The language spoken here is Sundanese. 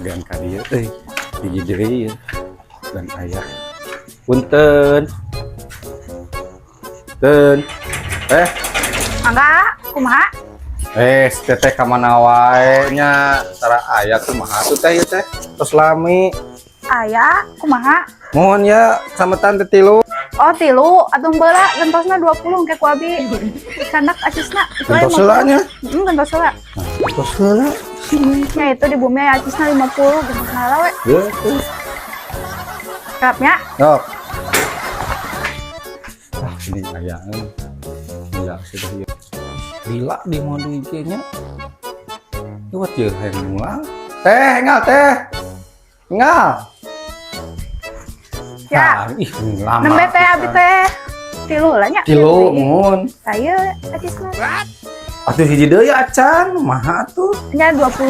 Bagian ka dieu euy. Hiji deui ieu. Dan aya. Punten. Punten. Eh, Mangga, kumaha? Eh, si teteh ka mana wae nya? Tara aya, kumaha tuh teh ieu teh? Tos lami. Aya, kumaha? Mohon ya sametan teh tilu. Oh, tilu, atuh beula gentosna 20 engke ku abi. Candak acisna. Itu aya. Gentos heula nya. Heeh, gentos heula. Gentos heula. Ya itu di bumi aya acisna 50, gentosna heula we. Geus tuh. Kerapnya. Yok. Ah, ini aya euy. Gila sudah ieu. Lila di mau deui nya. Lewat ye hayang mulang. Teh, engal teh. Engal. Ya. Ah, ih, lama. Nembe teh abi teh. Tilu lah nya. Tilu, mohon. Saya acisna. Atuh hiji deui acan, kumaha atuh? Nya 20.